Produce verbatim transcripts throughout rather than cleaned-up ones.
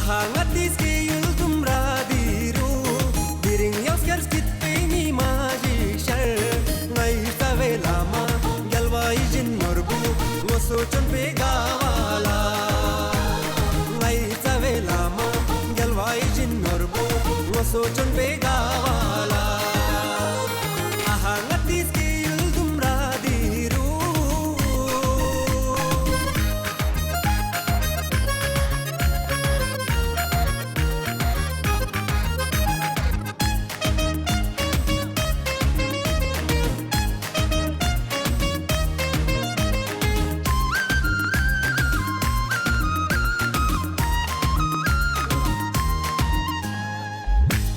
ང་ཏིས་ཀྱི་ཡུལ་ལྡུམ་ར་དི་རུ། དེ་རིང་ཡང་སྐྱར་སྐྱིད་པའི་ཉི་མ་ཞིག་ཤར། ང་ཡི་རྩ་བའི་བླ་མ་རྒྱལ་བ་ཡིད་བཞིན་ནོར་བུ་ངོ་སོ་བཅོན་པའི་དགའ་བ་ལ། ང་ཡི་རྩ་བའི་བླ་མ་རྒྱལ་བ་ཡིད་བཞིན་ནོར་བུ་ངོ་སོ་བཅོན་པའི་དགའ་བ་ལ། ཨ་ཧ། ང་ཏིས་ཀྱི་ཡུལ་ལྡུམ་ར་དི་རུ།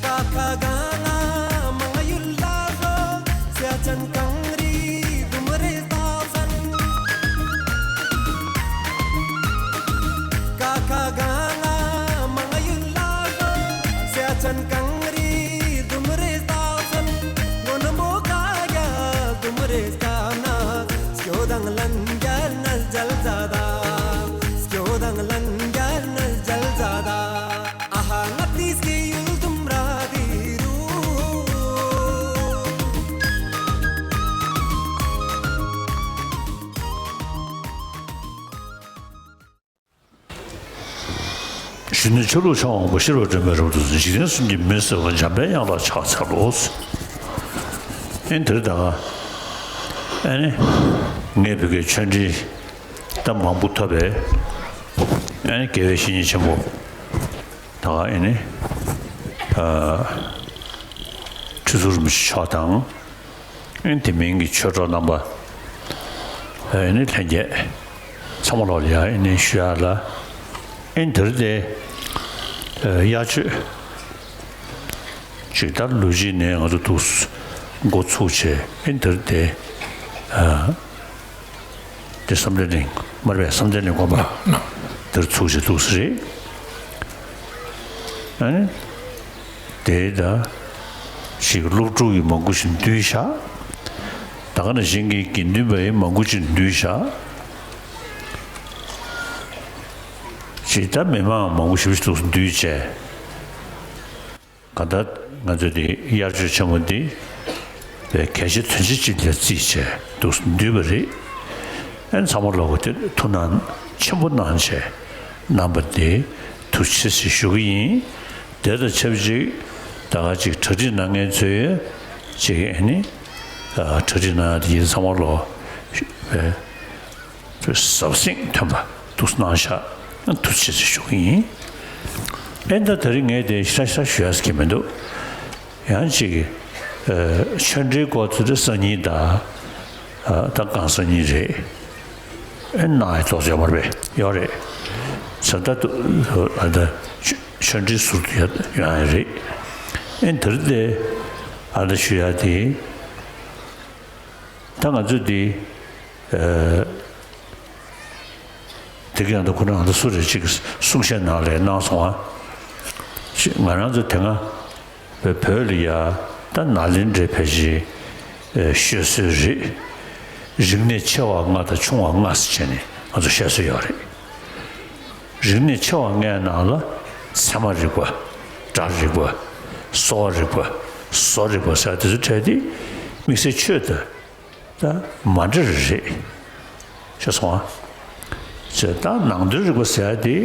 ཀ་ཁ་ག་ང་མང་ཡུལ་ལ་ལོ། སེ་ཅན་གངས་རི་ལྡུམ་རའི་རྩྭ་ཟན། ཀ་ཁ་ག་ང་མང་ཡུལ་ལ་ལོ། སེ་ཅན་གངས་རི་ལྡུམ་རའི་རྩྭ་ཟན། མགོན་པོ་ཀ་རྒྱལ་ལྡུམ་རའི་སྐ་ན། སྐྱོ་དང་ལན་རྒྱལ་ནས་རྒྱལ་ཛ་ད། སྐྱོ་དང་ལན་རྒྱལ་ནས་རྒྱལ་ཛ་ད། ཨ་ཧ། ང་ཏིས་ཀྱི་ཡུལ་ལྡུམ་ར་དི་རུ། གཞོན་ནུ་ཆ་ལུགས་འཆང་བ་པོ། ཤེས་རབ་སྒྲོན་མེ་རབ་ཏུ་འཛིན། འཇིག་རྟེན་གསུམ་གྱི་མི་བསད་པ། འཇམ་དཔལ་དབྱངས་ལ་ཕྱག་འཚལ་ལོ། ཨེ་འདིར་ད་ག་ཨེ་ནི་ངས་བོད་ཀྱི་ཆོས་འབྲེལ་ད་མང་པོ་ཐོབ་པའི་ཨེ་ནི་དགེ་བའི་བཤེས་གཉེན་ཆེན་པོ་ད་ག་ཨེ་ནི་ཨ་ཁྲི་ཟུར་རིན་པོ་ཆེ་མཆོག་དང་། ཨེ་དེ་མིན་གྱི་ཆོས་གྲོགས་རྣམ་པ། ཨེ་ནི་ལྷན་རྒྱས་ཚང་མ་ལོག་ལ་ཡ་ཨེ་ནི་ཞུ་ཡ་ལ། ཨེ་འདིར་དེ་ཨེ་དབྱར་ཆོས་ཅིག་ད་ལོ་གཅིག་ནས་ང་ཚོ་འདུག་འགོ་ཚུགས་བྱས། ཨེ་འདིར་དེ་ཨ་དེ་བསམ་གཏན་གླིང་མ་རེད་པས། བསམ་གཏན་གླིང་དགོན་པ་འདིར་ཚུགས་བྱས་འདུག་ས་རེད། ཨ་ནི། དེ་ད་ཞིག་སློབ་ཕྲུག་གིས་མང་པོ་ཞིག་འདུས་བཞག་ད་ག་ནང་བཞིན་གྱི་དགེ་འདུན་པ་ཡིས་མང་པོ་ཞིག་འདུས་བཞག་ཅིག་ད་མི་མང་མང་པོ་ཞིག་འདུས་བྱས། གང་ལྟར་ང་ཚོས་དེ་དབྱར་ཆོས་ཆེན་མོ་འདི་གལ་ཆེ་དོན་ཆེ་ཅིག་ལ་བརྩིས་བྱས་འདུག་འདུས་པ་རེད། ཨེ་ཚང་མ་ལོག་གི་དེ་ཐུགས་སྣང་ཆེན་པོ་གནང་བྱས་གནང་པ་དེ་ཐུགས་རྗེ་ཆེ་ཞུ་གི་ཡིན། དེ་དང་ཆབས་ཅིག་ད་ག་ཅིག་གྲ་སྒྲིག་གནང་མཁན་ཚོས་ཅིག་ཨ་ནི་གྲ་སྒྲིག་གནང་ཡ་དེ་ཡིན། ཚང་མ་ལོག་ཟབ་གསེང་ཐོན་པ་འདུག་གནང་ཤག་ཐུགས་རྗེ་ཆེ་ཞུ་གི་ཡིན། ཨེ་ད་དེ་རིང་ངས་དེ་ཤ་ཤ་ཞུ་ཡ་ཟེར་གྱི་མི་འདུག་ཡང་ཅིག་ཆོས་འབྲེལ་སྐོར་ཚོ་དེ་སང་ཉིན་དང་ད་གང་སང་ཉིན་རེད། ཨེ་གནང་ཡ་ཏོག་ཙམ་ཡོད་མ་རེད་པས། ཡོད་རེད། ས་ད་དུ་ཨ་ད་ཆོས་འབྲེལ་ཟུར་དུ་ཡོད་ཡོང་ཡ་རེད། ཨེ་འདིར་དེ་ཨ་ད་ཞུ་ཡ་དེ་ད་ང་ཚོ་དེ་ཨ་དེ་ག་ཡང་ད་ཁོ་རང་ད་སུ་རེད་ཅིག་གསུང་བཤད་ནང་ལ་གནང་སོང་ཨ། ཅིག་ང་རང་ཚོ་དེ་སྔ་བོད་ལ་ཡ་ད་ནཱ་ལེནྡྲའི་ཕལ་ཆེར་ཤོད་སྲོལ་རེད། རིག་གནས་ཆེ་བ་ལྔ་དང་ཆུང་བ་ལྔ་ཟེར་བྱས་ནས་ང་ཚོ་བཤད་སྲོལ་ཡོད་རེད། རིག་གནས་ཆེ་བ་ལྔའི་ནང་ལ་ཚད་མ་རིག་པ། སྒྲ་རིག་པ། གསོ་བ་རིག་པ། བཟོ་རིག་པ་ཟེར་དེ་ཚོ་གྲས་དེ་དམིགས་བསལ་ཆོས་དང་ད་མ་འདྲ་རེད། ཤེས་སོང་ཨ། ཅེས་ད་ནང་དོན་རིག་པ་ཟེར་ཡ་དེ་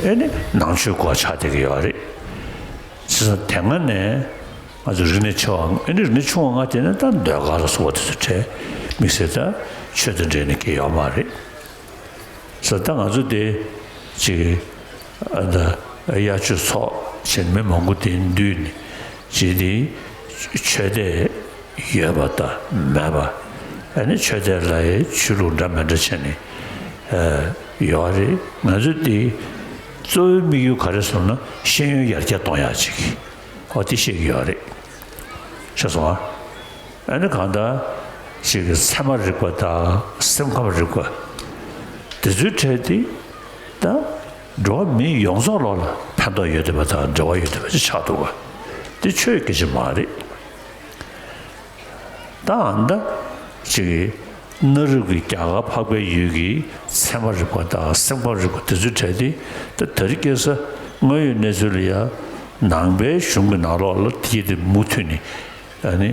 ཨེ་ནི་ནང་ཆོས་སྐོར་ཆགས་བསྡད་ཀྱི་ཡོད་རེད། བྱས་ཙང་དེ་སྔ་ནས་ང་ཚོ་རིག་གནས་ཆེ་བ་ཨེ་ནི་རིག་གནས་ཆུང་བ་ལྔ་དེ་ནི་ད་ཟློས་གར་ལ་སོགས་པ་དེ་ཚོ་གྲས་དམིགས་བསལ་ད་ཆོས་དང་འབྲེལ་ནས་སྐྱེས་ཡོད་མ་རེད། བྱས་ཙང་ད་ང་ཚོ་དེ་ཅིག་ཨ་ད་དབྱར་ཆོས་ཚོགས་བྱས་ནས་མི་མང་པོ་དེ་འདུས་ནས་བྱས་ཏེ་ཆོས་དད་ཡོད་པ་དང་མེད་པ། ཨ་ནི་ཆོས་དད་ལ་ཡང་ཆོས་ལུགས་འདྲ་མི་འདྲ་བྱས་ནས་ཨ་ཡོད་རེད། ང་ཚོ་དེ་གཙོ་བོའི་དམིགས་ཡུལ་ག་རེ་ཟེར་ན་ཤེས་ཡོན་ཡར་རྒྱས་གཏོང་ཡག་ཅིག་ཨོ་དེ་བཤད་ཀྱི་ཡོད་རེད། ཤེས་སོང་ཨ། ཨ་ནི་གང་ལྟར་ཅིག་གི་ཚད་མ་རིག་པ་དང་སེམས་ཁམས་རིག་པ་དེ་ཚོའི་གྲས་དེ་ད་འགྲོ་བ་མི་ཡོངས་རྫོགས་ལོག་ལ་ཕན་ཐོགས་ཡོད་བསྡད་པ་དང་འབྲེལ་བ་ཡོད་བསྡད་པ་ཅིག་ཆགས་འདུག་ག་དེ་ཆོས་སྐད་ཆ་མ་རེད། ད་ཨ་ནི་ད་ཅིག་གི་གནའ་རབས་ཀྱི་རྒྱ་གར་འཕགས་པའི་ཡུལ་གྱི་ཚད་མ་རིག་པ་དང་སེམས་ཁམས་རིག་པ་དེ་ཚོའི་གྲས་དེ་ད་དེ་རིང་ཁ་སང་ དངོས་ཡོད་གནས་ཚུལ་ལ་ཡང་ནང་པའི་གཞུང་གི་ནང་ལོགས་ལ་དེ་དེ་མུ་མཐུད་ནས་ཨ་ནི་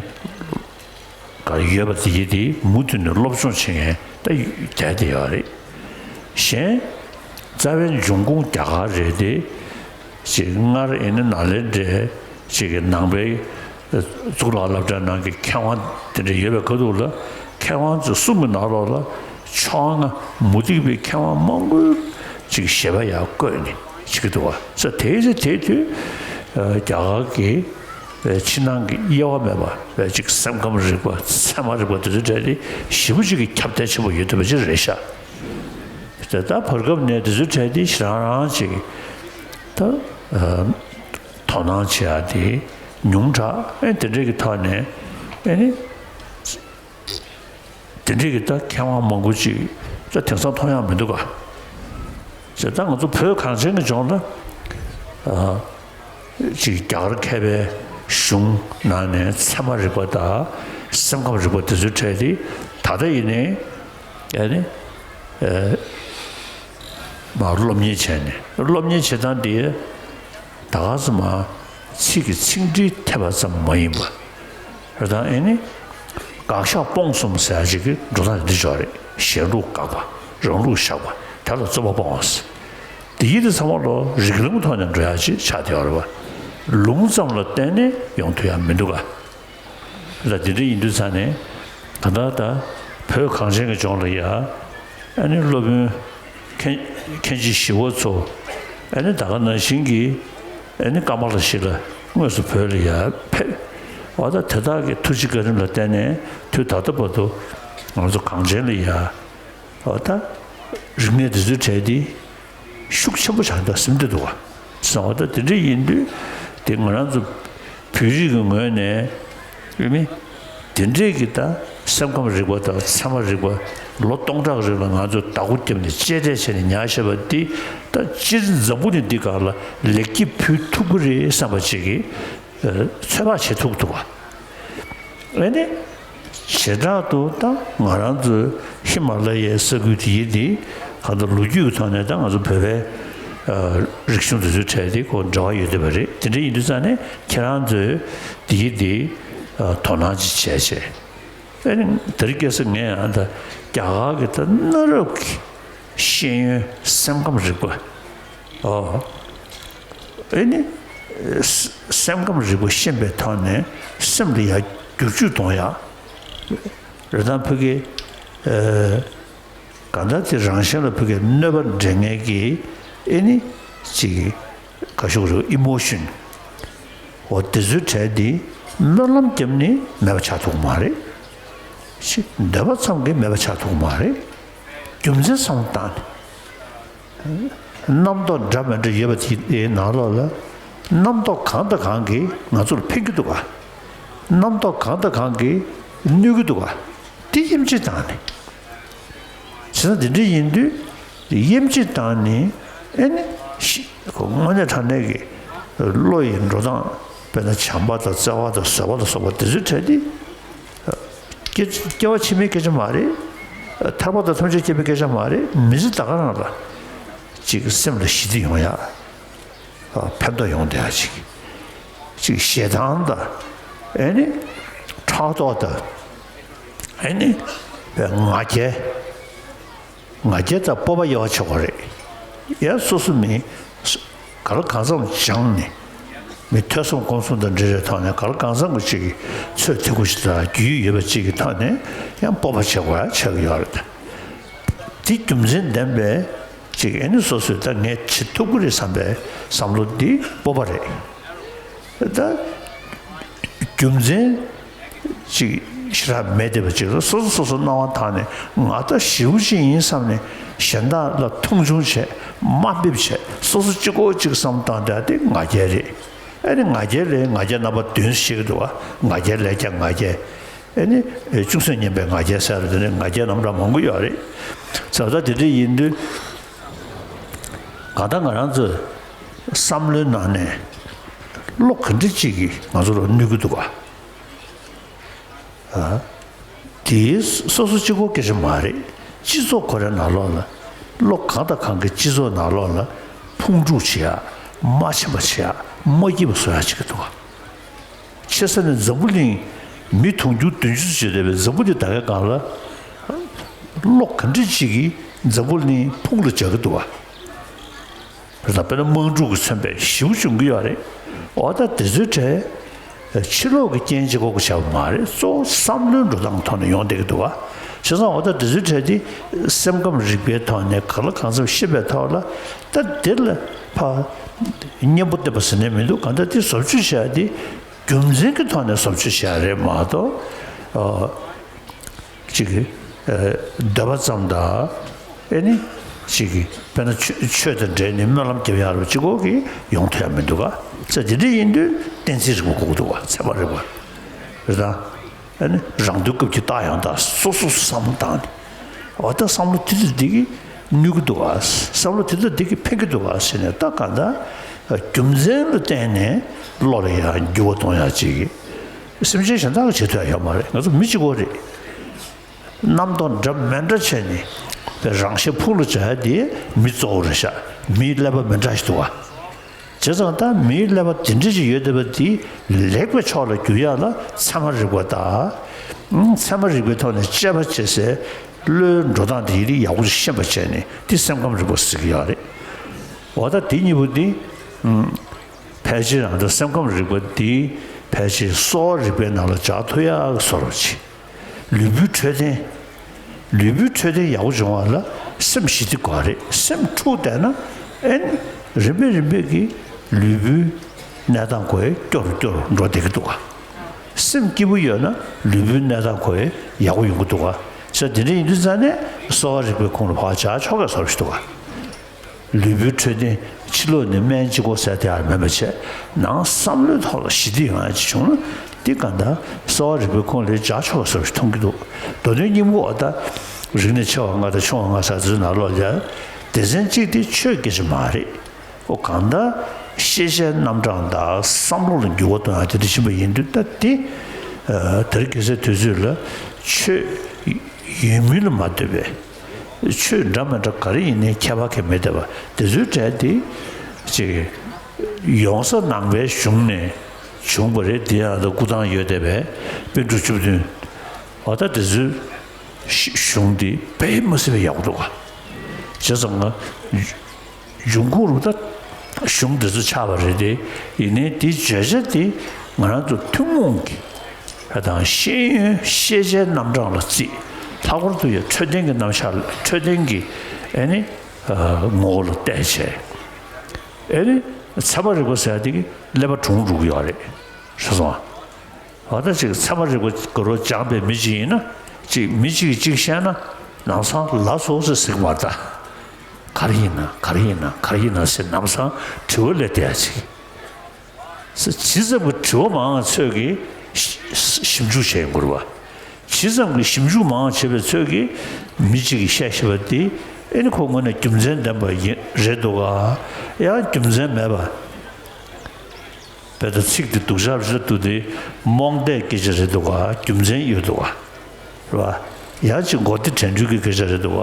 ག་ཡོད་པ་དེ་དེ་མུ་མཐུད་ནས་སློབ་སྦྱོང་བྱེད་མཁན་ད་བསྡད་དེ་ཡོད་རེད། གཞན་རྩ་བའི་འབྱུང་ཁུངས་རྒྱ་གར་རེད་དེ། ཅིག་སྔར་ཨེ་ནི་ནཱ་ལེནྡྲའི་ཅིག་གི་ནང་པའི་གཙུག་ལག་སློབ་གྲྭའི་ནང་གི་མཁས་དབང་དེ་འདྲ་ཡོད་པའི་ཁ་ཐུག་ལ་མཁས་དབང་ཚོ་གསུམ་གྱི་ནང་ལོགས་ལ་ཕྱོགས་སྔ་མུ་སྟེགས་པའི་མཁས་དབང་མང་པོའི་ཅིག་བཞེད་པ་ཡང་བཀོད་ནས་བྱེད་ཀྱི་འདུག་བ། ས་དེའི་ཚེ་དེའི་དུས་རྒྱ་གར་གྱི་ཕྱི་ནང་གི་དབྱེ་བ་མེད་པ་ཅིག་སེམས་ཁམས་རིག་པ་ཚད་མ་རིག་པ་དེ་ཚོའི་གྲས་དེ་ཞེ་པོ་ཅིག་གི་ཁྱབ་གདལ་ཆེན་པོ་ཡོད་བསྡད་པ་ཅིག་རེད་ཤག་དེ་ལྟར་བར་སྐབས་ནས་དེ་ཚོའི་གྲས་དེ་ཞེ་རང་རང་ཅིག་ད་དོ་སྣང་བྱེད་ཡ་དེ་ཉུང་དྲགས། ཨེ་དེ་འདྲས་ཀྱི་ཐོག་ནས་ཨེ་ནི་དེ་འདྲས་ཀྱི་ད་མཁས་དབང་མང་པོ་ཅིག་ད་དེང་སང་མཐོང་ཡ་མི་འདུག་ག་ཅེས་ད་ང་ཚོ་བོད་གངས་ཅན་གྱི་ལྗོངས་ལ་ཨ་ཅིག་རྒྱ་གར་མཁས་པའི་གཞུང་ནང་ནས་ཚད་མ་རིག་པ་དང་སེམས་ཁམས་རིག་པ་དེ་ཚོའི་གྲས་དེ་ད་ལྟ་ཡིན་ནའི་ཨ་ནི་ཨ་མ་སློབ་གཉེར་བྱས་ནས་སློབ་གཉེར་བྱེད་སྟངས་དེ་ད་ག་ཙམ་མ་ཚིག་གི་ཚིག་འགྲེལ་ཐེབས་པ་ཙམ་མ་ཡིན་པ། རེད་དང་ཨེ་ནི་དགག་བཞག་སྤོང་གསུམ་ཟེར་ཡ་ཅིག་གི་འགྲོ་སྟངས་འདི་འཇོག་རེད། གཞན་ལུགས་དགག་པ། རང་ལུགས་བཞག་པ། དེ་ལ་རྩོད་པ་སྤོང་བ་ཟེར། འདི་ཡིན་དུས་ཚང་མ་ལོ་རིགས་ལམ་ཐོག་ནས་འགྲོ་ཡ་ཅིག་ཆགས་བསྡད་ཡོད་རེད་བ། ལུང་ཙམ་ལ་བརྟེན་ནས་ཡོང་ཐུབ་ཡ་མི་འདུག་ག་ད་འདི་འདྲ་ཡིན་དུས་ཙང་ནས་ད་ལྟ་ད་བོད་གངས་ཅན་གྱི་ལྗོངས་ལ་ཡ་ཨ་ནི་སློབ་དཔོན་མཁན་མཁན་ཆེན་ཞི་བ་འཚོ་ཨ་ནི་ད་ག་ནང་བཞིན་གྱི་ཨ་ནི་ཀ་མ་ལ་ཤི་ལ་དངོས་སུ་བོད་ལ་ཡར་ཕེབས། འོ་ད་དེ་དག་གི་ཐུགས་རྗེ་བཀའ་དྲིན་ལ་བརྟེན་ནས་དུས་ད་ལྟ་བར་དུ་ང་ཚོ་གངས་ཅན་ལ་ཡ་འོ་ད་རིག་གནས་འདི་ཚོའི་གྲས་འདི་ཤུགས་ཆེན་པོ་ཆགས་འདུག་སེམས་བདེ་འདུག་བ། སོང་བ་ད་དེ་འདྲ་ཡིན་དུས་དེ་ང་རང་ཚོ་བོད་རིགས་ཀྱི་ངོས་ནས་ཡོད་མེད་དེ་འདྲས་ཀྱི་ད་སེམས་ཁམས་རིག་པ་དང་ཚད་མ་རིག་པ་ལོ་སྟོང་ཕྲག་རིང་ལ་ང་ཚོས་བདག་པོ་བརྒྱབ་ནས་གཅེས་སྤྲས་བྱས་ནས་ཉར་བཞག་པ་འདི་ད་སྤྱིར་འཛམ་བུ་གླིང་འདི་སྒང་ལ་ལེགས་སྐྱེས་ཕུལ་ཐུབ་ཀྱི་རེད་བསམ་པ་ཅིག་གིས་ཚོད་དཔག་བྱེད་ཐུབ་འདུག་བ། ཨེ་ནི། བྱེ་བྲག་ཏུ་ད་ང་རང་ཚོའི་ཧི་མ་ལ་ཡའི་ས་ཁུལ་དེ་ཡིན་དེ་གང་ལྟར་ལོ་རྒྱུས་ཀྱི་ཐོག་ནས་ད་ང་ཚོ་བོད་པའི་རིག་གཞུང་དེ་ཚོའི་གྲས་དེ་ཁོ་འབྲེལ་བ་ཡོད་བསྡད་པ་རེད། དེ་འདྲ་ཡིན་དུས་ཙང་ནས་ཁྱེད་རང་ཚོས་དེ་ཡིན་དེ་དོ་སྣང་ཅིག་བྱས་བྱས། ཨེ་ནི་དེ་རིང་ཁ་སང་ངས་ཡང་ད་རྒྱ་གར་གྱི་ད་གནའ་རབས་ཀྱི་ཤེས་ཡོན་སེམས་ཁམས་རིག་པ། ཨོ། ཨེ་ནི། སེམས་ཁམས་རིག་པ་ཤེས་པའི་ཐོག་ནས་སེམས་ལ་ཡ་བསྒྱུར་བཅོས་གཏོང་ཡ། རེད་དང་ཕ་གི། གང་ལྟར་དེ་རང་བཞིན་ལ་ཕ་གི་གནོད་པ་འདྲེན་མཁན་གྱི་ཨེ་ནི། ཅིག་ག་ཞུ་རེད། ཨི་མོ་ཤན། འོ་དེ་ཚོའི་གྲས་འདི་སྨོན་ལམ་བརྒྱབ་ནས་མེད་པ་ཆགས་ཐུབ་ཀྱི་མ་རེད། ཅིག་འདོད་པ་ཙམ་གྱིས་མེད་པ་ཆགས་ཐུབ་ཀྱི་མ་རེད། རྒྱུ་མཚན་བསམ་བློ་བཏང་ནས། རྣམ་རྟོག་འདྲ་མི་འདྲ་ཡོད་པ་དེའི་ནང་ལོགས་ལ་རྣམ་རྟོག་གང་དང་གང་གིས་ང་ཚོར་ཕན་གྱི་འདུག་ག་རྣམ་རྟོག་གང་དང་གང་གིས་གནོད་ཀྱི་འདུག་ག་དེ་དབྱེ་འབྱེད་བཏང་ནས། བྱས་ཙང་དེ་འདྲ་ཡིན་དུས་དབྱེ་འབྱེད་བཏང་ནས་ཨེ་ནི་ཤི་དངོས་གནས་དྲང་གནས་ཀྱི་བློ་ཡི་འགྲོ་སྟངས་དཔེར་ན་བྱམས་པ་དང་བརྩེ་བ་དང་བཟོད་པ་ལ་སོགས་པ་དེ་ཚོའི་གྲས་དེ། སྐྱེ་སྐྱེ་བ་ཕྱི་མའི་སྐད་ཆ་མ་རེད། ཐར་པ་དང་ཐམས་ཅད་མཁྱེན་པའི་སྐད་ཆ་མ་རེད། མི་ཚེ་ད་ག་རང་ལ་ཅིག་སེམས་ལ་ཞི་བདེ་ཡོང་ཡ། ཕན་ཐོགས་ཡོང་བསྡད་ཡ་ཅིག་ཅིག་ཞེ་སྡང་དང་། ཨེ་ནི། ཕྲག་དོག་དང་། ཨེ་ནི། ང་རྒྱལ། ང་རྒྱལ་དང་སྤོབས་པ་དབྱེ་བ་ཕྱེ་དགོས་རེད། ཡ་སོ་སོ་མི་ག་ལ་གང་འཚམ་སྦྱངས་ནས། མི་ཐོས་བསམ་སྒོམ་གསུམ་དང་འབྲེལ་བའི་ཐོག་ནས་ག་ལ་གང་འཚམ་གྱི་ཅིག་གི་ཚོད་ཐིག་པོ་ཞིག་དང་རྒྱུས་ཡོད་པ་ཅིག་གི་ཐོག་ནས་ཡང་སྤོབས་པ་བྱེད་དགོས་ཡ་ཆགས་ཀྱི་ཡོད་རེད། དེ་རྒྱུ་མཚན་ལྡན་པའི་ཅིག་ཨེ་ནི་སོ་སོས་ད་ངས་བྱེད་ཐུབ་ཀྱི་རེད་བསམ་པའི་བསམ་བློ་འདི་སྤོབས་པ་རེད། ད་རྒྱུ་མཚན་ཅིག་ཞེ་དྲག་མེད་བསྡད་པ་ཅིག་ལ་སོ་སོ་སོ་སོ་སྣང་བ་དག་ནས་ང་ད་ཞེ་པོ་ཅིག་ཡིན་བསམ་ནས་གཞན་དག་ལ་མཐོང་ཆུང་བྱས་དམའ་འབེབས་བྱས་སོ་སོ་གཅིག་པོ་ཅིག་བསམ་བཏང་བསྡད་དེ་ང་རྒྱལ་རེད། ཨེ་ནི་ང་རྒྱལ་ལས་ང་རྒྱལ་རྣམ་པ་བདུན་ཞིག་འདུག་བ། ང་རྒྱལ་ལས་ཀྱང་ང་རྒྱལ། ཨེ་ནི་ཅུང་ཟད་སྙན་པའི་ང་རྒྱལ་ཟེར་བ་དེ་ནི་ང་རྒྱལ་རྣམ་གྲངས་མང་པོ་ཡོད་རེད། ཟེར་བ་ད་དེ་འདྲ་ཡིན་དུས་གང་ལྟར་ང་རང་ཚོའི་བསམ་བློའི་ནང་ནས་བློ་ག་འདྲ་ཅིག་གིས་ང་ཚོ་ལ་གནོད་ཀྱི་འདུག་བ། དེའི་སོ་སོ་གཅིག་པོ་སྐད་ཆ་མ་རེད། སྤྱི་ཚོགས་ཁོ་རའི་ནང་ལོགས་ལ་བློ་གང་དང་གང་གིས་སྤྱི་ཚོགས་ནང་ལོགས་ལ་ཕུང་དཀྲུག་བྱེད་ཡ། མ་ཕྱིན་པ་བྱེད་ཡག་མ་སྐྱིད་པ་བཟོ་ཡག་བྱེད་ཀྱི་འདུག་བ། ཆེ་ས་ནས་འཛམ་བུ་གླིང་མི་དུང་ཕྱུར་བདུན་ཅུ་ཙམ་བྱས་བསྡད་པའི་འཛམ་བུ་གླིང་ད་གའི་སྒང་ལ་བློ་ག་འདྲ་ཅིག་གིས་འཛམ་བུ་གླིང་ཕུང་ལ་འཇགས་ཀྱི་འདུག་བ། རེད་དང་དཔེར་ན་དམག་འཁྲུག་གིས་མཚོན་པའི་ཞི་བ་བྱུང་གི་ཡོད་རེད། འོ་ད་དེ་ཚོའི་གྲས་ཕྱི་ལོགས་ཀྱི་རྐྱེན་གཅིག་གོ་གི་བྱ་བ་མ་རེད། གཙོ་བོ་བསམ་བློའི་འགྲོ་སྟངས་ཐོག་ནས་ཡོང་བསྡད་ཀྱི་འདུག་བ། བྱས་ཙང་འོ་ད་དེ་ཚོའི་གྲས་དེ་སེམས་ཁམས་རིག་པའི་ཐོག་ནས་གང་ལ་གང་འཚམ་ཤེས་པའི་ཐོག་ལ་ད་དེ་ལ་ཕ་གཉེན་པོ་བསྟེན་པ་ཟེར་ནས་མི་འདུག་གང་ལྟར་དེ་བཟོ་བཅོས་བྱ་ཡ་དེ་རྒྱུ་མཚན་གྱི་ཐོག་ནས་བཟོ་བཅོས་བྱ་ཡ་རེད་མ་གཏོགས། ཅིག་གི་འདོད་པ་ཙམ་དང་། ཨེ་ནི་ཅིག་གི་དཔེར་ན་ཆོས་ཆོས་དང་འབྲེལ་ནས་སྨོན་ལམ་རྒྱབ་ཡག་རུ་གཅིག་གོ་གི་ཡོང་ཐུབ་ཡག་མི་འདུག་ག་ཚེ་འདི་འདྲ་ཡིན་དུས་གཏན་ཚིགས་རིག་པ་དགོས་ཀྱི་འདུག་ག་ཚད་མ་རིག་པ་རེད་དང་། ཨེ་ནི་རང་དོན་སྐབས་ཀྱི་རྟགས་ཡང་དག་སོ་སོ་བསམ་བློ་བཏང་ནས། འོ་ད་བསམ་བློ་དེ་ཚོ་འདི་གི་ནུས་ཀྱི་འདུག་ག་བསམ་བློ་དེ་ཚོ་འདི་གི་ཕན་གྱི་འདུག་ག་ཟེར་ནས་ད་གང་ལྟར་རྒྱུ་མཚན་ལ་བརྟེན་ནས་བློ་ལ་ཡང་འགྱུར་བ་གཏོང་ཡག་ཅིག་གི་སེམས་ཅན་གཞན་དག་གིས་བྱེད་ཐུབ་ཡག་ཡོད་མ་རེད། ང་ཚོ་མི་གཅིག་པོ་རེད། རྣམ་རྟོག་འདྲ་མི་འདྲ་བྱས་ནས་རང་གཤིས་ཕུགས་ལ་འཇགས་ཡ་དེ་མི་གཙོ་བོ་རེད་ཤག་མིའི་ཀླད་པ་མི་འདྲ་ཞིག་འདུག་བ། བྱས་ཙང་ད་མིའི་ཀླད་པ་དེ་འདྲ་ཞིག་ཡོད་བསྡད་པ་དེ་ལེགས་པའི་ཕྱོགས་ལ་བསྒྱུར་ཡ་ལ་ཚད་མ་རིག་པ་དང་། ཚད་མ་རིག་པའི་ཐོག་ནས་དཔྱད་པ་བྱེད་སའི་བློའི་འགྲོ་སྟངས་དེ་ཡི་རིགས་ཡག་པོ་ཞིག་ཤེས་པ་བྱས་ནས་དེ་སེམས་ཁམས་རིག་པ་ཟེར་གྱི་ཡོད་རེད། འོ་ད་དེ་གཉིས་པོ་དེ། ཕལ་ཆེར་ཡང་ད་སེམས་ཁམས་རིག་པ་འདི་ཕལ་ཆེར་གསོ་བ་རིག་པའི་ནང་ལ་འཇགས་ཐུབ་ཡག་གི་བཟོ་འདྲ་ཅིག་ལུས་པོའི་འཕྲོད་བསྟེན། ལུས་པོའི་འཕྲོད་བསྟེན་ཡག་པོ་བྱུང་བ་ལ་སེམས་ཞི་བདེ་དགོས་རེད། སེམས་འཁྲུག་བསྡད་ན་ཨེ་ནི་རིམ་པས་རིམ་པས་ཀྱིས་ལུས་པོའི་གནས་སྟངས་ཁོ་ཡང་སྐྱོ་རུ་སྐྱོ་རུ་འགྲོ་བསྡད་ཀྱི་འདུག་ག་སེམས་སྐྱིད་པོ་ཡོད་ན་ལུས་པོའི་གནས་སྟངས་ཁོ་ཡང་ཡག་པོ་ཡོང་གི་འདུག་ག་ས་དེ་འདྲ་ཡིན་དུས་ཙང་ནས་གསོ་བ་རིག་པའི་ཁོངས་ལ་ཕར་འཇགས་ཆོག་གི་བཟོ་འདྲ་ཞིག་འདུག་ག་ལུས་པོའི་འཕྲོད་བསྟེན་ཕྱི་ལོགས་ནས་སྨན་གཅིག་པོ་ཟས་དེ་ཡང་མེད་པ་བྱས། ནང་བསམ་བློའི་ཐོག་ལ་ཞི་བདེ་ཡོང་ཡ་ཅིག་བྱུང་ན་འདི་གང་ལྟར་གསོ་བ་རིག་པའི་ཁོངས་ལ་འཇགས་ཆོག་པ་བཟོ་འདྲ་ཞིག་མཐོང་གི་འདུག་མདོ་དོན་སྙིང་པོ་འོ་ད་རིག་གནས་ཆེ་བ་ལྔ་དང་ཆུང་བ་ལྔ་ཟེར་ཚུལ་ནང་ལོགས་ལ་སྡེ་ཚན་གཅིག་དེ་ཆོས་སྐད་ཆ་མ་རེད། འོ་གང་ལྟར་ཤེས་བྱའི་རྣམ་གྲངས་དང་བསམ་བློ་ལ་འགྱུར་བ་གཏོང་ཡ་དེ་འདྲ་ཕྱིན་པ་ཡིན་དུས་ད་དེ་དེར་གྱི་སའི་དུས་ཚོད་ལ་ཆོས་ཡོད་མིན་ལ་མ་ལྟོས་པའི། ཆོས་འདྲ་མི་འདྲ་ག་རེ་ཡིན་ནའི་ཁྱད་པར་གང་མེད་བསྡད་པ་དེ་ཚོའི་གྲས་དེ་ཅིག་ཡོང་ས་ནང་པའི་གཞུང་ནས་བྱུང་བ་རེད། དེ་ཡང་ད་སྐུ་ཐང་ཡོད་བསྡད་པའི་པཎ་གྲུབ་བཅུ་བདུན། འོ་ད་དེ་ཚོའི་གཞུང་དེ་དཔེ་མི་སྲིད་པའི་ཡག་པོ་འདུག་ག་བྱས་ཙང་ང་། འབྱུང་ཁུངས་རུ་ད་གཞུང་འདི་ཚོ་ཆགས་པ་རེད་དེ། ཡིན་ནའི་དེའི་བརྗོད་བྱ་དེ་ང་རང་ཚོ་ཐུན་མོང་གི་ཨ་དང་ཤེས་ཡོན་ཤེས་བྱའི་རྣམ་གྲངས་ལ་བརྩིས། ལྷག་པར་དུ་ཡང་འཕྲོད་བསྟེན་གྱི་རྣམ་གཞག་ལ་འཕྲོད་བསྟེན་གྱི་ཨེ་ནི་ངོ་བོ་ལ་བལྟས་བྱས་ཨེ་ནི་ཚད་མ་རིག་པ་ཟེར་ཡ་དེ་གི་ཀླད་པ་གྲུང་རུ་ཡོད་རེད། ཤེས་སོང་ཨ། འོ་ད་ཅིག་ཚད་མ་རིག་པ་གུ་རུ་སྦྱངས་པའི་མི་ཅིག་ཡིན་ན་ཅིག་མི་གཅིག་གིས་གཅིག་བཤད་ན་ལམ་སང་ལ་སོ་སོས་ཟེར་གི་མ་རེད་ད། ག་རེ་ཡིན་ན་ག་རེ་ཡིན་ན་ག་རེ་ཡིན་ན་ཟེར་ལམ་སང་དྲི་བ་སླེབས་བསྡད་ཡ་ཅིག་ཇི་ཙམ་གྱི་དྲི་བ་མང་ཚོད་ཀྱིས་ཞིབ་འཇུག་བྱས་ཡོང་གི་རེད་པ། ཇི་ཙམ་གྱི་ཞིབ་འཇུག་མང་བྱས་པའི་ཚོད་ཀྱིས་མི་གཅིག་གིས་བཤད་ཤེས་པ་དེ་ཨེ་ནི་ཁོ་དངོས་གནས་རྒྱུ་མཚན་ལྡན་པ་ཡིན་རེད་འདུག་ག་ཡང་རྒྱུ་མཚན་མེད་པ། དཔེ་ད་ཚིག་དེ་སྡུག་ཅག་རེད་འདུག་དེ་རྨོངས་དད་སྐད་ཆ་རེད་འདུག་ག་རྒྱུ་མཚན་ཡོད་འདུག་ག་རེད་པ། ཡང་ཅིག་མགོ་བདེ་དྲན་འཕྲུལ་གྱི་སྐད་ཆ་རེད་འདུག་ག་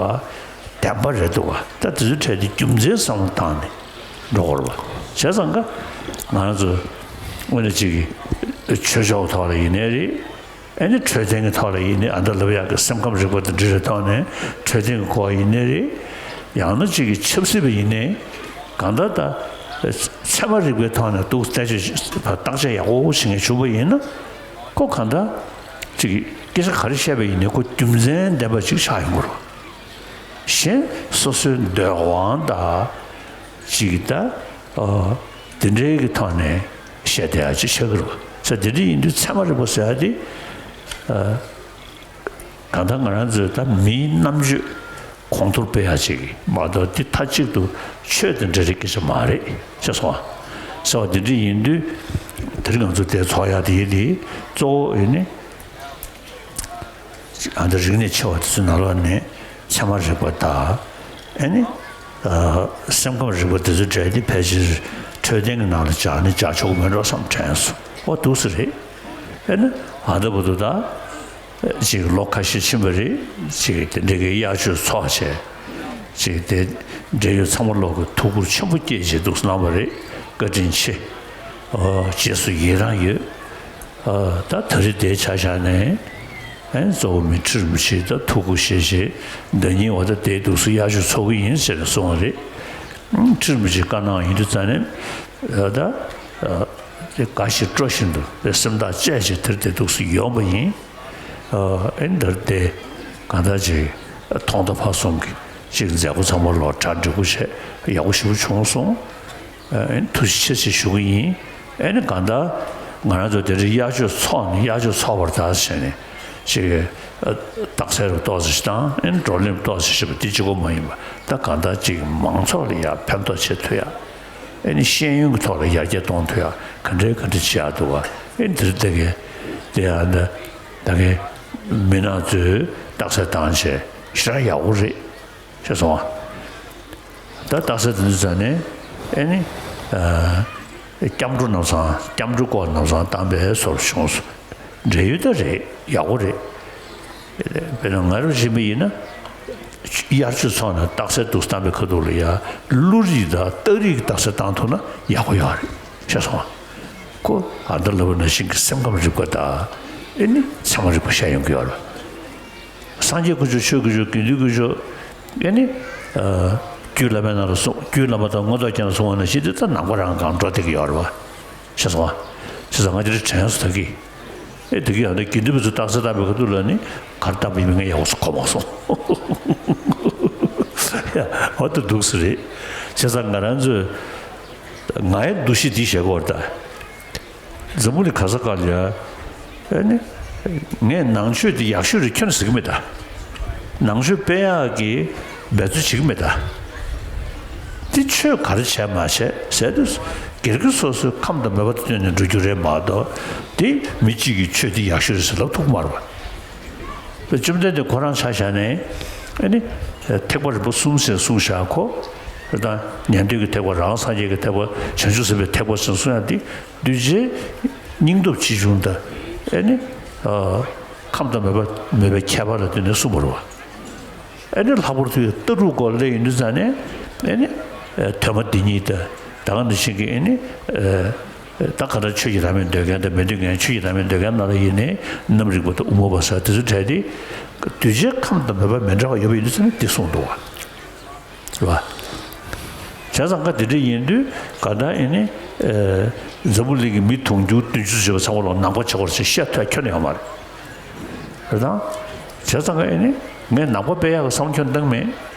བདེན་པ་རེད་འདུག་ག་ད་དེ་ཚོའི་གྲས་དེ་རྒྱུ་མཚན་བསམ་བློ་བཏང་ནས་འགྲོ་དགོས་རེད་པ། བྱས་ཙང་ཀ་ང་རང་ཚོ་དངོས་གནས་ཅིག་གི་ཆོས་ཕྱོགས་ཐོག་ལ་ཡིན་ནའི་རེད། ཨེ་ནི་འཕྲོད་བསྟེན་གྱི་ཐོག་ལ་ཡིན་ནའི་ཨ་མདའ་ལབ་ཡག་གི་སེམས་ཁམས་རིག་པ་དང་འབྲེལ་བའི་ཐོག་ནས་འཕྲོད་བསྟེན་གྱི་སྐོར་ཡིན་ནའི་རེད། ཡང་ན་ཅིག་གི་ཆབ་སྲིད་པ་ཡིན་ནའི་གང་ལྟར་ད་ཚད་མ་རིག་པའི་ཐོག་ནས་འདུག་བལྟས་བཅོས་བརྟག་དཔྱད་ཡག་པོ་བྱེད་མཁན་བྱུང་བ་ཡིན་ན་ཁོ་གང་ལྟར་ཅིག་གི་སྐད་ཆ་ག་རེ་བཤད་པ་ཡིན་ནའི་ཁོ་རྒྱུ་མཚན་ལྡན་པ་ཅིག་ཆགས་ཡོང་གི་རེད། གཞན་སོ་སོའི་འདོད་དབང་དང་ཅིག་ད་ཨ་དེ་འདྲའི་གི་ཐོག་ནས་བཤད་བསྡད་ཡག་ཅིག་ཆགས་ཀྱི་རེད་པ། ས་དེ་འདྲ་ཡིན་དུས་ཚད་མ་རིག་པ་ཟེར་ཡག་དེ་ཨ་གང་ལྟར་ང་རང་ཚོས་ད་མིའི་རྣམ་དཔྱོད་གོང་མཐོར་སྤེལ་ཡག་ཅིག་མ་གཏོགས་དེ་མཐའ་གཅིག་ཏུ་ཆོས་དང་འབྲེལ་བའི་སྐད་ཆ་མ་རེད་ཤེས་སོང་ཨ། ཟེར་བ་དེ་འདྲ་ཡིན་དུས་དེ་རིང་ང་ཚོ་དེ་ཚོགས་ཡག་དེ་ཡིན་དེ་གཙོ་བོ་ཡིན་ནི། ཨ་ད་རིག་གནས་ཆེ་བ་དེ་ཚོའི་ནང་ལོགས་ནས་ཚད་མ་རིག་པ་དང་ཨེ་ནི་ཨ་སེམས་ཁམས་རིག་པ་དེ་ཚོའི་གྲས་དེ་ཕལ་ཆེར་འཕྲོད་བསྟེན་གྱི་ནང་ལ་སྦྱར་ནས་སྦྱར་ཆོག་གི་མེད་འགྲོ་བསམ་དྲན་སོང་། འོ་འདུག་སེ་རེད། ཨེ་ནི་ཨ་ད་བར་དུ་ད་ཅིག་ལོ་ཁ་ཤས་ཕྱིན་པ་རེད། ཅིག་དེ་འདྲ་གི་དབྱར་ཆོས་ཚོགས་བྱས། ཅིག་དེ་འབྲེལ་ཡོད་ཚང་མ་ལོག་གི་ཐུགས་ཁུར་ཆེན་པོ་བསྐྱེད་བྱས་འདུག་སེ་གནང་བ་རེད། བཀའ་དྲིན་ཆེ། ཨོ། རྗེས་སུ་ཡི་རང་ཡོད། ཨ། ད་ད་རེས་དེ་ཆ་བཞག་ནས། ཨེ། གཙོ་བོ་མི་ཁྲི་རིན་པོ་ཆེ་ད་ཐུགས་ཁུར་བཞེས་བྱས། ཟླ་ཉིན་བ་ད་དེ་འདུག་སེ་དབྱར་ཆོས་ཚོགས་ཀྱི་ཡིན་ཟེར་ནས་གསུངས་པ་རེད། ཁྲི་རིན་པོ་ཆེ་བཀའ་གནང་ཡིན་དུས་ཙང་ནས། ཨ། ད། ཨ། དེ་དགའ་བཞིན་སྤྲོ་བཞིན་དུ་དེ་སེམས་ཐག་བཅད་བྱས་དེར་དེ་འདུག་སེ་ཡོང་བ་ཡིན། ཨ། ཨེ། འདིར་དེ་གང་ལྟར་ཅིག་ཐོག་མཐའ་བར་གསུམ་གྱི་ཅིག་མཛད་སྒོ་ཚང་མ་ལོག་གྲ་འགྲིག་པོ་བྱས། ཡག་པོ་ཞེ་པོ་བྱུང་སོང་། ཨེ། ཐུགས་རྗེ་ཆེ་ཞེས་ཞུ་གི་ཡིན། ཨེ་ནི་གང་ལྟར་ང་རང་ཚོ་དེ་རིང་དབྱར་ཆོས་ཚོགས་ནས། དབྱར་ཆོས་ཚོགས་པར་ད་བྱས་ནས་ཅིག་རྟགས་གསལ་རུ་ཏོག་ཙམ་ཞིག་དང་། ཨེ་ནི་བགྲོ་གླེང་ཏོག་ཙམ་ཞིག་བྱས་པ་འདི་གཅིག་པོ་མ་ཡིན་པ། ད་གང་ལྟར་ཅིག་མང་ཚོགས་ལ་ཡང་ཕན་ཐོགས་བྱེད་ཐུབ་ཡ། ཨེ་ནི་ཤེས་ཡོན་གྱི་ཐོག་ལ་ཡར་རྒྱས་གཏོང་ཐུབ་ཡ་ག་འདྲའི་ག་འདྲ་བྱེད་ཡ་འདུག་བ། ཨེ་འདིར་ད་གིན་དེ་ཡང་ད་ད་གིན་མི་ནག་ཚོས་རྟགས་གསལ་བཏང་བྱས་ཞེ་དྲག་ཡག་པོ་རེད། ཤེས་སོང་ཨ། ད་རྟགས་གསལ་དེ་ཚོ་ནས། ཨེ་ནི། ཨ། སྐྱབས་འགྲོ་ལམ་སང་། སྐྱབས་འགྲོའི་སྐོར་ལམ་སང་བཏང་པའི་བཟོ་འདྲ་བྱུང་སོང་། འབྲེལ་ཡོད་ད་རེད། ཡག་པོ་རེད། དཔེར་ན་ང་རང་བཞིན་པ་ཡིན་ན། དབྱར་ཆོས་ཚོགས་ནས་རྟགས་གསལ་འདུག་བཏང་པའི་ཁ་ཐུག་ལ་ཡ། བློ་རིག་དང་རྟགས་རིག་གི་རྟགས་གསལ་བཏང་ཐུབ་ན་ཡག་པོ་ཡོད་རེད། ཤེས་སོང་ཨ། གོ། ཨ། ད་ལྟ་ལབ་པ་ནང་བཞིན་གྱི་སེམས་ཁམས་རིག་པ་དང་། ཨེ་ནི་ཚད་མ་རིག་པ་བཤད་ཡོང་གི་ཡོད་རེད། སངས་རྒྱས་དཀོན་མཆོག་ཆོས་དཀོན་མཆོག་དགེ་འདུན་དཀོན་མཆོག་ཨེ་ནི། ཨ། རྒྱུད་བླ་མའི་ནང་ལ་གསུངས། རྒྱུད་བླ་མ་དང་མངོན་རྟོགས་རྒྱན་ལ་གསུངས་པ་ནང་བཞིན་དེ་ད་ནང་པ་རང་གང་འགྲོ་བསྡད་ཀྱི་ཡོད་རེད་བ། ཤེས་སོང་ཨ། བྱས་ཙང་ང་དེ་རིང་དྲན་སོང་ད་གིན། ཨེ། དེ་གི་ཡང་ན་དགེ་འདུན་པ་ཚོ་རྟགས་གསལ་བཏང་པའི་ཁ་ཐུག་ལ་ནི་ག་རེ་བཏང་པ་ཡིན་མིན་ངས་ཡག་པོ་གོ་མ་སོང་། ཡ། འོ་ད་འདུག་སེ་རེད། བྱས་ཙང་ང་རང་ཚོས་ང་ཡི་འདུ་ཤེས་འདི་བཞག་དགོས་རེད་ད། འཛམ་བུ་གླིང་ག་ས་ག་ལ་ཡ། ཨེ་ནི། ངས་ནང་ཆོས་འདི་ཡག་ཤོས་རེད་ཁྱོན་ནས་ཟེར་གྱི་མེད་ད། ནང་ཆོས་སྤེལ་ཡག་གི་འབད་རྩོལ་བྱེད་ཀྱི་མེད་ད། འདི་ཆོས་ག་རེ་བྱས་མ་བྱས་ཟེར་དུས། སྒེར་གྱི་སོ་སོའི་ཁམས་དང་མོས་པ་དང་བསྟུན་ནས་འགྲོ་རྒྱུ་རེད་མ་གཏོགས། འདི་མི་གཅིག་གིས་ཆོས་འདི་ཡག་ཤོས་རེད་ཟེར་ལབ་ཐུབ་ཀྱི་མ་རེད་པ། བཅོམ་ལྡན་འདས་ཁོ་རང་ཆ་བཞག་ནས། ཨེ་ནི། ཐེག་པ་རིམ་པ་གསུམ་ཟེར་གསུངས་བཞག་གོ། དང་། ཉན་ཐོས་ཀྱི་ཐེག་པ། རང་སངས་རྒྱས་ཀྱི་ཐེག་པ། བྱང་ཆུབ་སེམས་དཔའི་ཐེག་པ་ཟེར་གསུང་ཡག་འདི། གདུལ་བྱའི་སྙིང་སྟོབས་ཆེ་ཆུང་དང་། ཨེ་ནི། ཨ། ཁམས་དང་མོས་པ། མོས་པའི་ཁྱད་པར་ལ་བརྟེན་ནས་གསུངས་པ་རེད་པ། ཨེ་ནི་ལྷག་པར་དུ་ཡང་ལྟ་གྲུབ་སྐོར་སླེབས་ཡོང་དུས་ཙང་ནས། ཨེ་ནི། ཨ། དོན་སྨྲ་སྡེ་གཉིས་དང་། ད་ག་ནང་བཞིན་གྱི། ཨེ་ནི། ཨ། ད་ག་འདྲ་ཆོས་ཀྱི་བདག་མེད་འདོད་མཁན་དང་མི་འདོད་མཁན། ཆོས་ཀྱི་བདག་མེད་འདོད་མཁན་ནང་ལ་ཡིན་ནའི་རྣམ་རིག་པ་དང་དབུ་མ་པ་ཟེར་དེ་ཚོའི་གྲས་དེ། གདུལ་བྱའི་ཁམས་དང་མོས་པ་མི་འདྲ་བ་ཡོད་པ་ཡིན་དུས་ཙང་ནས་འདི་གསུངས་འདུག་བ། རེད་པ། བྱས་ཙང་ཀ་དེ་འདྲ་ཡིན་དུས་ག་ད། ཨེ་ནི། ཨ། འཛམ་བུ་གླིང་གི་མི་དུང་ཕྱུར་བདུན་ཅུ་ཙམ་ཡོད་པ་ཚང་མ་ལ་ནང་པ་ཆགས་པ་རེད་ཟེར་བཤད་ཐུབ་ཡག་ཁྱོན་ནས་ཡོད་མ་རེད། རེད་དང་། བྱས་ཙང་ཀ་ཨེ་ནི། ངས་ནང་པ་སྤེལ་ཡག་གི་བསམ་བློ་ཁྱོན་བཏང་མེད།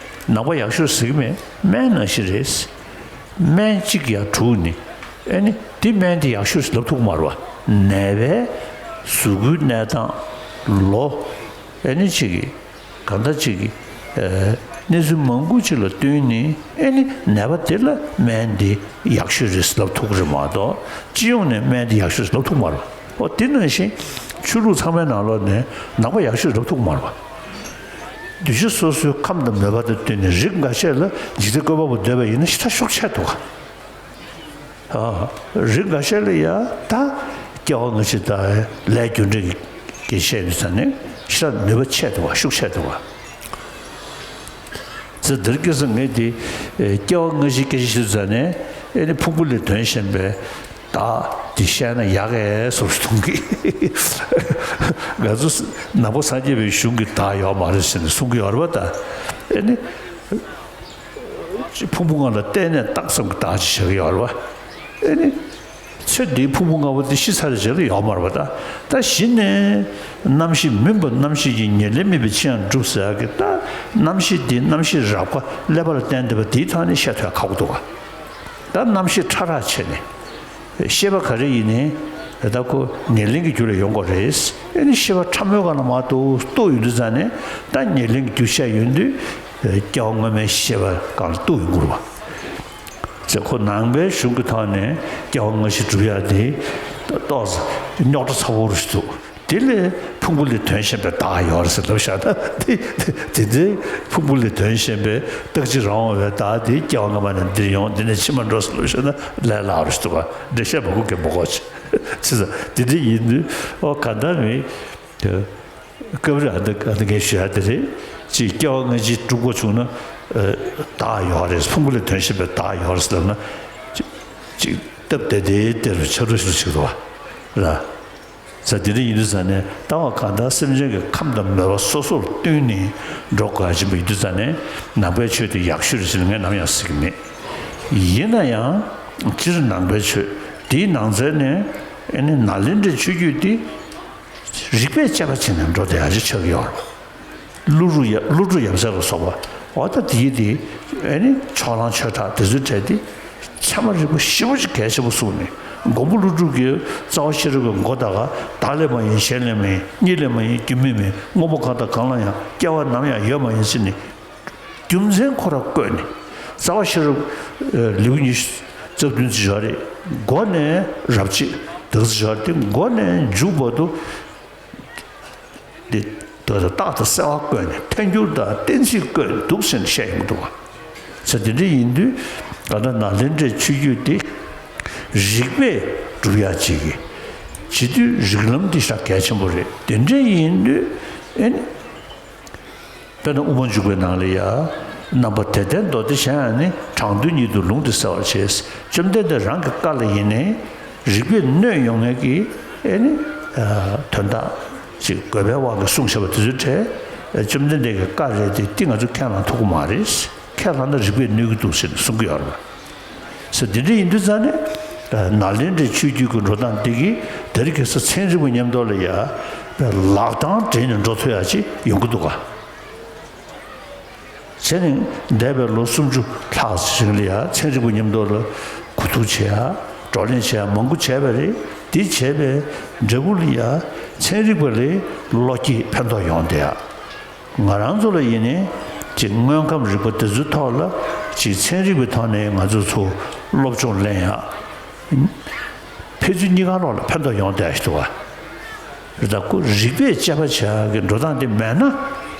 ནང་པ་ཡག་ཤོས་ཟེར་གྱི་མེད། སྨན་ནང་བཞིན་རེད། སྨན་གཅིག་ཡར་བླུགས་ནས། ཨེ་ནི། འདི་སྨན་འདི་ཡག་ཤོས་ཟེར་ལབ་ཐུབ་ཀྱི་མ་རེད་པ། ནད་པའི་གཟུགས་པོའི་གནས་སྟངས། ལོ། ཨེ་ནི་ཅིག་གི། གང་ལྟར་ཅིག་གི། ཨ། གནས་ཚུལ་མང་པོ་ཅིག་ལ་བསྟུན་ནས། ཨེ་ནི་ནད་པ་དེ་ལ་སྨན་འདི་ཡག་ཤོས་རེད་ཟེར་ལབ་ཐུབ་ཀྱི་རེད་མ་གཏོགས། སྤྱི་ཡོངས་ནས་སྨན་འདི་ཡག་ཤོས་ཟེར་ལབ་ཐུབ་ཀྱི་མ་རེད། འོ། དེ་ནང་བཞིན་ཆོས་ལུགས་ཚང་མའི་ནང་ལོགས་ནས་ནང་པ་ཡག་ཤོས་ཟེར་ལབ་ཐུབ་ཀྱི་མ་རེད་པ། གདུལ་བྱ་སོ་སོའི་ཁམས་དང་མོས་པ་དང་བསྟུན་ནས། རིགས་འགའ་ཤས་ལ་འཇིག་རྟེན་བཀོད་པ་པོ་འདོད་པ་ཡིན་ན་ཞེ་དྲག་ཤུགས་ཆེ་འདུག་ག། ཨ། རིགས་འགའ་ཤས་ལ་ཡ་ད་སྐྱེ་བ་སྔ་ཕྱི་དང་ལས་རྒྱུ་འབྲས་ཀྱི་བཤད་ནས་ཙང་ནས་ཞེ་དྲག་ནུས་པ་ཆེ་འདུག་པ། ཤུགས་ཆེ་འདུག་པ། ཙི་འདིར་སྐྱེས་སོང་ངས་དེ། ཨེ། སྐྱེ་བ་སྔ་ཕྱི་སྐད་ཆ་བཤད་ཙང་ནས། ཨེ་ནི་ཕུང་པོ་ལས་དོན་གཞན་པའི་བདག་དེ་བཤད་ན་ཡག་གས་བཟོ་འདྲ་མཐོང་གི། ང་ཚོ་ནང་པ་སངས་རྒྱས་པའི་གཞུང་གི་བདག་ཡོད་མ་རེད་ཟེར་ནས་གསུང་གི་ཡོད་རེད་པ་ད། ཨེ་ནི། ཕུང་པོ་ལྔ་ལ་བརྟེན་ནས་རྟགས་ཙམ་གྱི་བདག་ཅིག་བཞག་གི་ཡོད་རེད་པ། ཨེ་ནི། ཚེ་འདིའི་ཕུང་པོ་ལྔ་པོ་དེ་ཤི་ཚར་རྗེས་ལ་ཡོད་མ་རེད་པ་ད། ད་གཞི་ནས་རྣམ་ཤེས་མིན་པ། རྣམ་ཤེས་ཀྱི་ཉེར་ལེན་མིན་པའི་ཕྱིར་ཡང་གྲུབ་ཟེར་ཡག་གི། ད་རྣམ་ཤེས་འདི་རྣམ་ཤེས་རབ་དགའ་ཀླད་པ་ལ་བརྟེན་བསྡད་པ་དེའི་ཐོག་ནས་བཤད་ཐུབ་ཡག་ཁག་པོ་འདུག་ག། ད་རྣམ་ཤེས་ཕྲ་རགས་ཕྱེ་ནས། ཤེས་པ་ག་རེ་ཡིན་ནའི་ད་ཁོ་ཉེར་ལེན་གྱི་རྒྱུ་ལས་ཡོང་དགོས་རེད། ཨེ་ནི་ཤེས་པ་ཕྲ་མོའི་སྒང་ལ་མར་གཏུགས་གཏུགས་ཡོང་དུས་ཙང་ནས། ད་ཉེར་ལེན་གྱི་རྒྱུ་བཤད་ཡོང་དུས། སྐྱེ་བ་སྔོན་མའི་ཤེས་པའི་སྒང་ལ་གཏུགས་ཡོང་དགོས་རེད་པ། ཅེས་ཁོ་ནང་པའི་གཞུང་གི་ཐོག་ནས་སྐྱེ་བ་སྔ་ཕྱི་སྒྲུབ་ཡག་དེ་ཏོག་ཙམ་རྙོག་དྲ་ཚ་པོ་རུ་འདུག། དེ་ལས་ཕུང་པོ་ལས་དོན་གཞན་པའི་བདག་ཡོད་རེད་ཟེར་ལབ་བཞག་ན། དེ་དེ་འདྲའི་ཕུང་པོ་ལས་དོན་གཞན་པའི་རྟག་གཅིག་རང་དབང་བའི་བདག་དེ་སྐྱེ་བ་སྔ་མ་ནས་འདིར་ཡོང་། འདི་ནས་ཕྱི་མར་འགྲོ་ཟེར་ལབ་བཞག་ན་ལས་སླ་རུ་འདུག་ག། འགྲེལ་བཤད་མང་པོ་རྒྱག་མི་དགོས་ཅིག། ཅི་ཟེར། དེ་འདྲ་ཡིན་དུས། ཨོ། གང་ལྟར་མི་དེ། སྐབས་རེ་ཨ་འདི་ཨ་འདི་ངས་ཞུ་ཡག་དེ་རེད། ཅིག་སྐྱེ་བ་སྔ་ཕྱི་སྒྲུབ་དགོས་བྱུང་ན། ཨ། བདག་ཡོད་རེད། ཕུང་པོ་ལས་དོན་གཞན་པའི་བདག་ཡོད་རེད་ཟེར་ལབ་ན། ཅིག་ཅིག་ སྟབས་བདེ་བདེ་སྟེར་བའི་ཆ་རོགས་ཤིག་ཆགས་འདུག་བ། ར། ས་དེ་འདྲ་ཡིན་དུས་ཙང་ནས་ལྟ་བ་གང་ལྟར་སེམས་ཅན་གྱི་ཁམས་དང་མོས་པ་སོ་སོར་བསྟུན་ནས་འགྲོ་དགོས་ཀྱི་ཡིན་དུས་ཙང་ནས་ནང་པའི་ཆོས་དེ་ཡག་ཤོས་རེད་ཟེར་ནས་ངས་ནམ་ཡང་ཟེར་གྱི་མེད། ཡིན་ན་ཡང་སྤྱིར་ནང་པའི་ཆོས་དེའི་ནང་ཚན་ནས་ཨེ་ནི་ནཱ་ལེནྡྲའི་ཆོས་བརྒྱུད་དེ་རིགས་པས་དཔྱད་པ་བྱས་ནས་འགྲོ་བསྡད་ཡག་ཅིག་ཆགས་ཀྱི་ཡོད་རེད། ཀླུ་སྒྲུབ་ཡ་ཀླུ་སྒྲུབ་ཡབ་སྲས་ལ་སོགས་པ་འོ་ད་དེའི་དེ་ཨེ་ནི་ཕྱོགས་གླང་ཆོས་གྲགས་དེ་ཚོའི་གྲས་དེ་ཚད་མ་རིག་པ་ཞེ་པོ་ཅིག་གལ་ཆེན་པོ་གསུངས་ནས། མགོན་པོ་ཀླུ་སྒྲུབ་ཀྱིས་རྩ་བ་ཤེས་རབ་ཀྱི་མགོ་ད་ག་བདག་ལས་མ་ཡིན་གཞན་ལས་མ་ཡིན་གཉིས་ལས་མ་ཡིན་རྒྱུ་མེད་མིན་སྔོན་པོ་གང་དང་གང་ལ་ཡང་སྐྱེ་བ་ནམ་ཡང་ཡོད་མ་ཡིན་ཟེར་ནས་རྒྱུ་མཚན་ཁོ་རང་བཀོད་ནས་རྩ་བ་ཤེས་རབ་ལེའུ་ཉི་ཤུ་རྩ་བདུན་ཅིག་ཡོད་རེད། མགོ་ནས་རབ་བྱེད་དེ་ཚོ་ཡོད་རེད། དེ་མགོ་ནས་མཇུག་བར་དུ། འདི་ལྟར་རྟགས་དང་གསལ་བ་བཀོད་ནས་ཐལ་འགྱུར་དང་གཏན་ཚིགས་བཀོད་འདུག་ཟེར་ནས་བཤད་ཡོང་གི་འདུག་བ། ས་དེ་འདྲ་ཡིན་དུས་ད་ལྟ་ནཱ་ལེནྡྲའི་ཆོས་བརྒྱུད་དེ་རིགས་པས་སྒྲུབ་ཡག་ཅིག་གི་བྱེད་དུས་རིགས་ལམ་འདི་ཞེ་དྲག་གལ་ཆེན་པོ་རེད། དེ་འདྲ་ཡིན་དུས་ཨེ་ནི་དཔེར་ན་དབུ་མ་འཇུག་པའི་ནང་ལ་ཡ། རྣམ་པ་དེ་ལྟའི་མདོ་སྡེ་གཞན་ཡང་ནི། གྲངས་དོན་ཉིད་དུ་ལུང་འདི་གསལ་བར་བྱེད། བཅོམ་ལྡན་འདས་རང་གི་བཀའ་ལ་ཡིན་ནའི་རིགས་པས་གནོད་ཡོང་མཁན་གྱི་ཨེ་ནི་དོན་དག་ཅིག་དགོས་པའི་དབང་གིས་གསུངས་བཞག་པ་དེ་ཚོའི་གྲས་བཅོམ་ལྡན་འདས་ཀྱི་བཀའ་རེད་དེ་འདི་ང་ཚོས་ཁས་བླངས་ཐུབ་ཀྱི་མ་རེད། ཁས་བླངས་ན་རིགས་པས་གནོད་ཀྱི་འདུག་ཟེར་ནས་གསུང་གི་ཡོད་རེད། ས་དེ་འདྲ་ཡིན་དུས་ཙང་ནས་ནཱ་ལེནྡྲའི་ཆོས་བརྒྱུད་ཀྱི་འགྲོ་སྟངས་འདི་གིས་དེ་རིང་ཁ་སང་ཚན་རིག་པ་མཉམ་དུ་ལ་ཡ་ལག་གདང་སྦྲེལ་ནས་འགྲོ་ཐུབ་ཡག་ཅིག་ཡོང་གི་འདུག་ག་བྱས་ནས་འདས་པའི་ལོ་སུམ་ཅུ་ལྷག་ཙམ་ལ་ཡ་ཚན་རིག་པ་མཉམ་དུ་ལ་གོ་བསྡུར་བྱེད་ཡ་བགྲོ་གླེང་བྱེད་ཡ་མང་པོ་བྱས་པ་རེད། འདི་བྱས་པའི་འབྲས་བུ་ལ་ཡ་ཚན་རིག་པ་ལས་བློ་སྐྱེད་ཕན་ཐོགས་ཡོང་བསྡད་ཡ། ང་རང་ཚོ་ལ་ཡིན་ནའི་ཅིག་དངོས་ཁམས་རིག་པ་དེ་ཚོའི་ཐོག་ལ་ཅིག་ཚན་རིག་པའི་ཐོག་ནས་ང་ཚོ་ཚོ་སློབ་སྦྱོང་ལེན་ཡ། ཕན་ཚུན་གཉིས་ཀ་ལོག་ལ་ཕན་ཐོགས་ཡོང་བསྡད་ཡ་ཞིག་འདུག་བ། རེད། ད་ཁོ་རིགས་པས་དཔྱད་པ་བྱེད་ཡ་གི་འགྲོ་སྟངས་དེ་མེད་ན་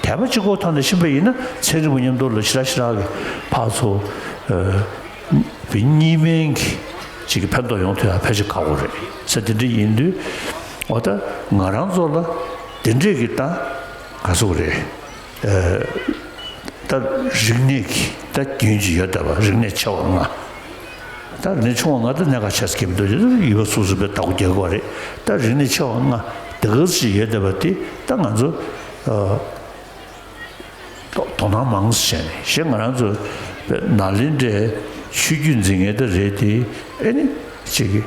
དད་པ་གཅིག་པོའི་ཐོག་ནས་ཕྱིན་པ་ཡིན་ན་ཚན་རིག་པ་མཉམ་དུ་ལ་ཞེ་དྲག་ཞེ་དྲག་གི་ཕར་ཚུར་གཉིས་སྨན་གྱི་ཅིག་གི་ཕན་ཐོགས་ཡོང་ཐུབ་ཡ་ཕལ་ཆེར་ཁག་པོ་རེད། ས་དེ་འདྲ་ཡིན་དུས་འོ་ད་ང་རང་ཚོ་ལ་དེ་འདྲས་ཀྱི་ད་ག་ཚོད་རེད། ད་རིག་གནས་ཀྱི་ད་རྒྱུན་གྱི་ཡོད་བསྡད་པ་རིག་གནས་ཆེ་བ་ལྔ། ད་རིག་གནས་ཆུང་བ་ལྔ་ད་གནད་འགག་ཆེ་ས་སྐྱེ་མི་འདུག་ཡུལ་པ་སོ་སོ་པའི་བདག་པོ་རྒྱག་དགོས་རེད། ད་རིག་གནས་ཆེ་བ་ལྔ་དེ་ག་ཚོད་ཅིག་ཡོད་བསྡད་པ་དེ་ད་ང་ཚོ་དོ་དོ་སྣང་མང་ཙམ་བྱས་ནས་གཞན་ང་རང་ཚོ་ནཱ་ལེནྡྲའི་ཆོས་བརྒྱུད་འཛིན་མཁན་དེ་རེད་དེ་ཨེ་ནི་ཅིག་གི་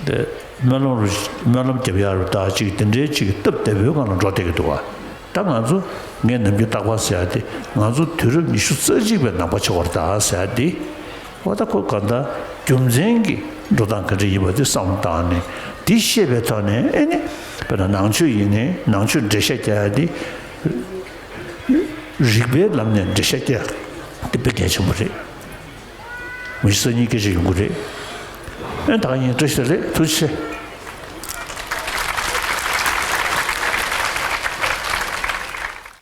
དེ་སྨོན་ལམ་རུ་སྨོན་ལམ་རྒྱབ་ཡ་རུ་ད་ཅིག་དེ་འདྲའི་ཅིག་སྟབས་བདེ་པོའི་སྒང་ལ་འགྲོ་བསྡད་ཀྱི་འདུག་བ། ད་ང་ཚོ་ངས་ནམ་རྒྱུན་རྟག་པར་ཟེར་ཡ་དེ་ང་ཚོ་དུས་རབས་ཉི་ཤུ་རྩ་གཅིག་པའི་ནང་པ་ཆགས་པ་རེད་ད་ཟེར་ཡ་དེ། འོ་ད་ཁོ་གང་ལྟར་རྒྱུ་མཚན་གྱི་འགྲོ་སྟངས་ག་འདྲ་ཡིན་པ་དེ་བསམ་བློ་བཏང་ནས་དེ་ཤེས་པའི་ཐོག་ནས་ཨེ་ནི་དཔེར་ན་ནང་ཆོས་ཡིན་ནའི་ནང་ཆོས་འགྲེལ་བཤད་རྒྱག་ཡ་དེ། རིགས་པའི་ལམ་ནས་འགྲེལ་བཤད་རྒྱག་དེ་དཔེ་གལ་ཆེན་པོ་རེད། མི་ཤི་སང་ཉིན་སྐད་ཆ་ཡོང་གི་རེད། ཨེ་ད་ག་ཡིན་བཀྲ་ཤིས་བདེ་ལེགས་ཐུགས་རྗེ་ཆེ།